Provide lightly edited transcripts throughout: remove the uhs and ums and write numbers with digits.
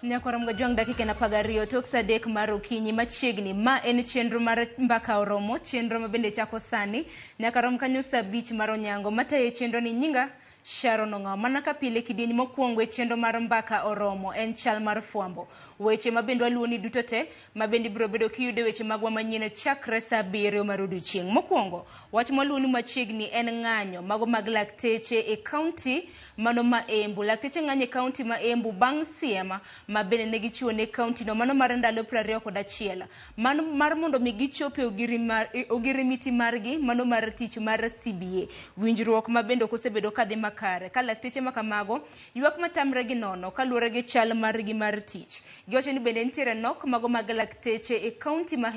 Nyakwar Mgajwang' dakika en 12 tok saa 3 mar okinyi machiegni. Ma en chenro mar Mbaka Oromo, chenro ma bende chako sani nyaka rom kanyo saa 5 mar onyango. Matayo chenro ni nyinga Sharon Ong'awo. Mana ka pile kidieny mokwongo e chenro mar Mbaka Oromo en chal mar fwambo. Weche ma bende waluwo ni duto te ma bende ibiro bedo kiyudo e weche magwa manyien chakre saa 7 mar odiochieng'. Mokwongo, wach mwaluwo ni machiegni en ng'anyo mago mag lakteche e kaunti mano ma Embu. Lakteche ng'anyo e kaunti ma Embu bang' siem ma bende ne gichiwo ne kaunti no mano mar ndalo 21. Mano mar mondo mi gichop e ogirimiti margi mano mar tich mar CBA. Winjruok ma bende ok osebedo kadhi makare. Ka lakteche ma kamago ywak matamre gi nono kaluwore gi chal margi mar tich. Giwacho ni bende nitiere nok mago mag lakteche e kaunti ma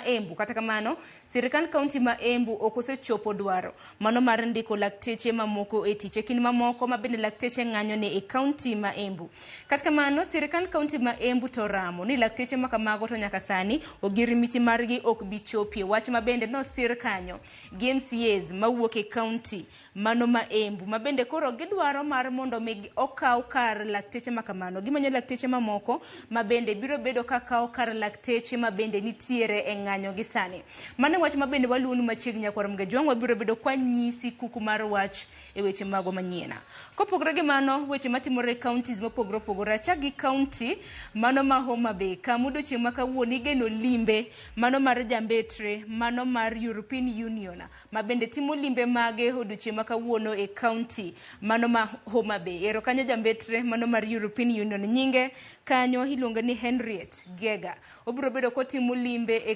Embu. Kata kamano, sirkand kaunti ma Embu ok osechopo dwaro mano mar ndiko lakteche mamoko e tich. E kind mamoko ma bende lakteche ng'anyo ne e kaunti ma Embu. Kata kamano, sirkand kaunti ma Embu to ramo ni lakteche ma kamago to nyaka sani ogirimiti margi ok bi chopie. Wach ma bende nosir kanyo gi MCAs mawuok e kaunti mano ma Embu ma bende koro gidwaro mar mondo mi okaw kar lakteche ma kamano. Gimanyo lakteche mamoko ma bende biro bedo ka kawo kar lakteche ma bende nitiere e ng'anyo gi sani. Mano e wach ma bende waluwonu machiegni nyakwar Mgajwang', wabiro bedo kwa nyisi kuku mar wach e weche magwa manyien. Kopogore gi mano, weche matimore e counties mopogore opogore, achak gi county mano ma Homa Bay, kama odiochieng' ma kawuono igeno limbe mano mar jambetre mano mar European Union ma bende timo limbe mage odiochieng' ma kawuono e county mano ma Homa Bay. Ero kanyo jambetre mano mar European Union nyinge kanyo iluonge ni Henriette Gega. Obiro bedo kotimo limbe e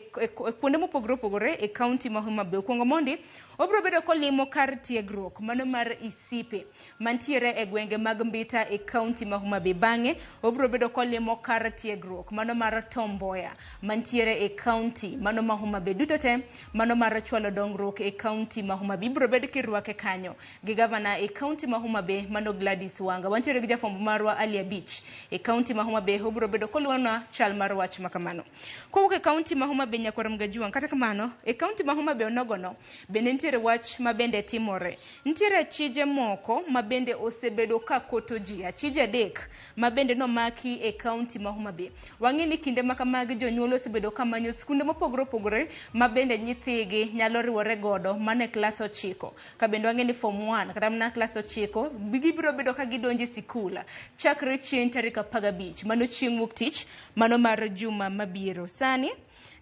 kuonde mopogore opogore e county ma Homa Bay. Okuongo mondi, obiro bedo kolimo kar tiegruok mano mar Isipe mantiere e gwenge mag Mbita e county ma Homa Bay. Bang'e, obiro bedo kolimo kar tiegruok mano mar Tom Mboya mantiere e county mano ma Homa Bay. Duto te mano mar chwalo dongruok e county ma Homa Bay. Ibiro bed kirwake kanyo gi gavana e county ma Homa Bay mano Gladys Wanga. Wantiere gi jafwambo marwa Ali Abich e county ma Homa Bay, obiro bedo koluwonwa chal mar wach ma kamano. Kowuok e county ma Homa Bay nyakwar Mgajuang', kata kamano e county ma Homa Bay onogono bende nitiere wach ma bende timore. Nitiere achije moko ma bende osebedo ka koto ji, achije 3 ma bende nomaki e county ma Homa Bay. Wang'e ni kinde ma kamagi jonyuol osebedo ka manyo skunde mopogore opogore ma bende nyithigi nyalo riwore godo mana e klas 9. Ka bende wang'e ni form 1 kata mana klas 9 gibiro bedo ka gidonjo e sikul chakre chieng' tarik 15, mano chieng' wuok tich mano mar juma mabiro. Sani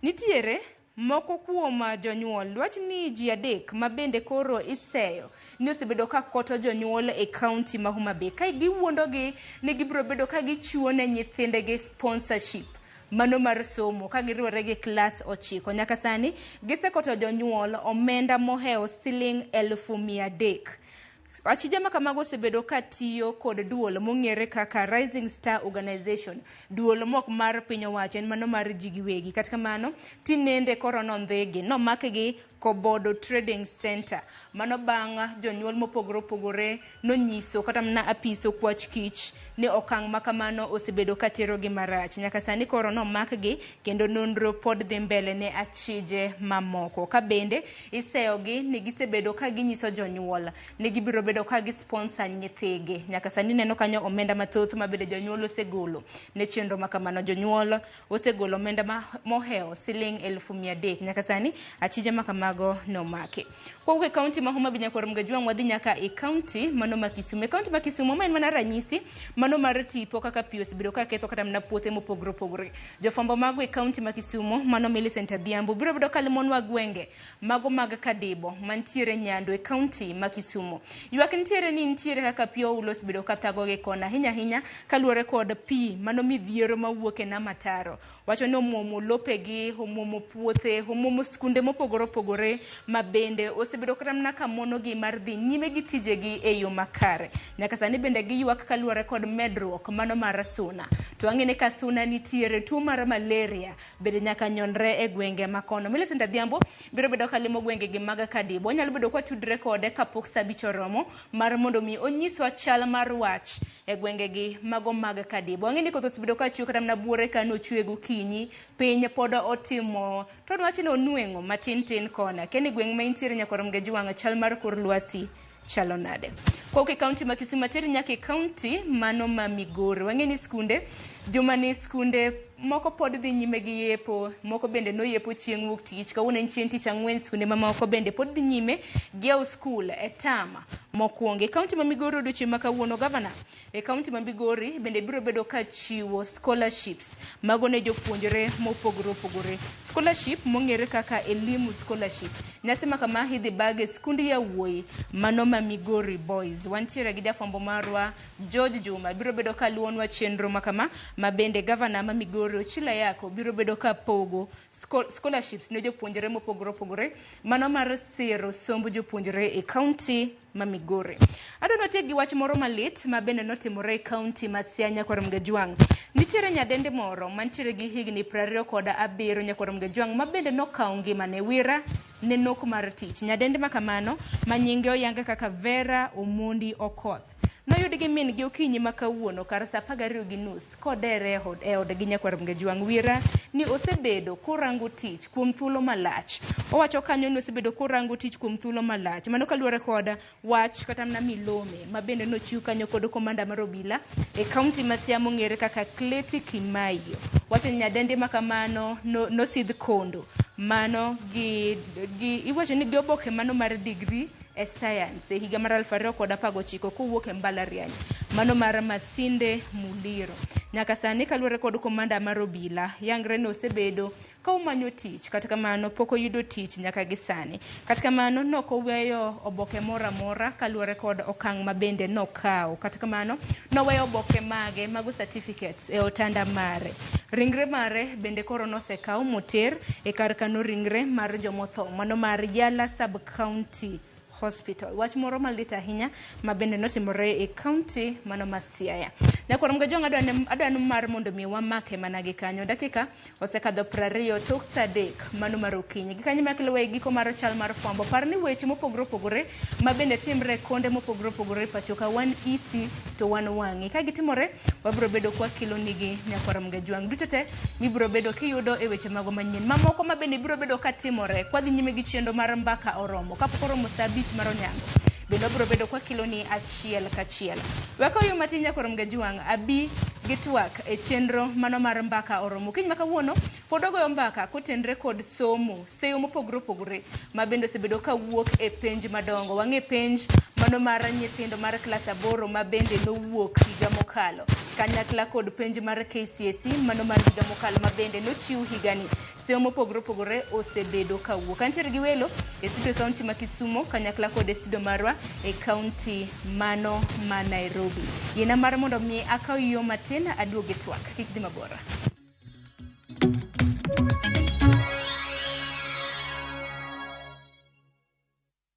nitiere moko kuom jonyuol dwach ni ji 3 ma bende koro iseyo ni osebedo ka koto jonyuol e county ma Homa Bay ka giwuondogi ni gibiro bedo ka gichiwo ne nyithindegi sponsorship mano mar somo ka giriwore gi klas 9. Nyaka sani gisekoto jonyuol omenda mohewo siling 300,000. Achije ma kamago osebedo ka tiyo kod duol mong'ere kaka Rising Star Organization, duol mok mar piny owacho en mano mar ji giwegi. Kata kamano, tinende koro nondhigi, nomakgi Kobodo Trading Center. Mano bang' jonyuol mopogore opogore nonyiso kata mana apis okwach kich ni okang' ma kamano osebedo ka terogi marach. Nyaka sani koro nomakgi kendo nonro pod dhi mbele ne achije mamoko. Ka bende iseyogi ni gisebedo ka ginyiso jonyuol ni gibiro bedo ka gisponsor nyithigi. Nyaka sani neno kanyo omenda mathoth ma bende jonyuol osegolo ne chenro ma kamano. Jonyuol osegolo omenda ma mohewo siling 300,000. Nyaka sani achije ma kamago nomaki. Kowuok e kaunti ma Homa Bay nyakwar Mgajwang' wadhi nyaka e kaunti mano ma Kisumu. E kaunti ma Kisumu ma en mana ranyisi mano mar tipo kaka pi osebedo ka ketho kata mana puothe mopogore opogore. Jofwambo mago e kaunti ma Kisumu mano Millicent Adhiambo biro bedo kalimonwa gwenge mago mag Kadibo mantiere Nyando e kaunti ma Kisumu. Ywak nitiere ni nitiere kaka pi oulo osebedo ka thagogi kona ahinya ahinya kaluwore kod pi mano midhiero mawuok e nam ataro. Wacho ni omuomo lopegi, omuomo puothe, omuomo skunde mopogore opogore ma bende osebedo kata mana ka monogi mar dhi nyime gi tijegi e yo makare. Nyaka sani bende giywak kaluwore kod medruok mano mar suna. To wang'e ni ka suna nitiere, tuo mar malaria bende nyaka nyonre e gwenge ma kono. Millicent Adhiambo biro bedo ka limo gwenge gi mag Kadibo. Wanyalo bedo kwa tudre kode kapok saa 5 oromo mar mondo mi onyiswa chal mar wach e gwenge gi mago mag Kadibo. Wang'e ni koth osebedo ka chwe kata mana buore ka nochwe gokinyi, piny pod otimo to dwach ni onweng'o matin tin kona. Keni gweng' ma intiere nyakwar Mgejwang' chal mar kor lwasi chalo nade. Kowuok e kaunti ma Kisumu ateri nyaka e kaunti mano ma Migori. Wang'e ni skunde jumani skunde moko pod dhi nyime gi yepo, moko bende noyepo chieng' wuok tich. Kawuono en chieng' tich ang'wen, skunde mamoko bende pod dhi nyime gi yawo skul e tam mokwongo. E kaunti ma Migori odiochieng' ma kawuono, gavana e kaunti ma Migori bende biro bedo ka chiwo scholarships mago ne jopuonjre mopogore opogore. Scholarship mong'ere kaka Elimu Scholarship. Nyasi ma kama idhi bag e skund yawuoyi mano ma Migori Boys. Wantiere gi jafwambo marwa George Juma biro bedo ka luwonwa chenro ma kama ma bende gavana ma Migori Ochilo Ayako biro bedo ka pogo scholarships ne jopuonjre mopogore opogore mano mar siro somb jopuonjre e kaunti ma Migori. Adwa notiek gi wach moro malit ma bende notimore e kaunti ma Siaya Nyakwar Mgajwang'. Nitiere nyadende moro mantiere gi higni 27 Nyakwar Mgajwang' ma bende nokawo ngimane wira ne nok mar tich. Nyadende ma kamano ma nyinge oyang kaka Vera Omondi Okoth noyud gi min gi okinyi ma kawuono kar saa 12:30 kodere e odgi Nyakwar Mgajwang' wira ni osebedo korango tich kuom thuolo malach. Owacho kanyo ni osebedo korango tich kuom thuolo malach. Mano kaluwore kod wach kata mana milome ma bende nochiw kanyo kod komanda mar obila e kaunti ma Siaya mong'ere kaka Kleti Kimaiyo. Wacho ni nyadende ma kamano nosidh kondo mano gi iwacho ni gi oboke mano mar degree e science e higa mar 2019 kowuok e mbalariany mano mar Masinde Muliro. Nyaka sani kaluwore kod komanda mar obila, yangre ni osebedo ka omanyo tich, kata kamano pok oyudo tich nyaka gi sani. Kata kamano nok oweyo oboke moro amora kaluwore kod okang' ma bende nokawo. Kata kamano noweyo oboke mage mago certificates e otanda mare. Ringre mare bende koro nosekaw moter e kar kano ringre mar jomotho mano mar Yala Sub County Hospital. Wach moro malit ahinya ma bende notimore e kaunti mano ma Siaya. Nyakwar Mgajwang' adwaro mar mondo mi wamake mana gi kanyo. Dakika osekadho 20 tok saa 3 mano mar okinyi. Gi kanyo makelo e giko mar chal mar fwambo. Par ni weche mopogore opogore ma bende timre konde mopogore opogore e pacho ka wan iti to wan wang'i. Ka gitimore wabiro bedo kwa kelo nigi Nyakwar Mgajwang' duto te mibiro bedo kiyudo e weche mago manyien. Mamoko ma bende biro bedo katimore kwadhi nyime gi chenro mar mbaka oromo. Kapok oromo saa 5 mar onyango bende wabiro bedo kwa kelo ni achiel kachiel. Wek oyu matin Nyakwar Mgajwang' abi gi twak e chenro mano mar mbaka oromo. Kiny ma kawuono pod wagoyo mbaka kotenre kod somo, seyo mopogore opogore ma bende osebedo kawuok e penj madongo. Wang'e penj mano mar nyithindo mar klas 8 ma bende nowuok higa mokalo, kanyakla kod penj mar KCSE mano mar higa mokalo ma bende nochiw higani. Seyo mopogore opogore osebedo kawuok. Antiere gi welo e studio e kaunti ma Kisumo kanyakla kod e studio marwa e kaunti mano ma Nairobi. Yiena mar mondo mi akaw yo matin aduog e twak. Kik dhi mabor.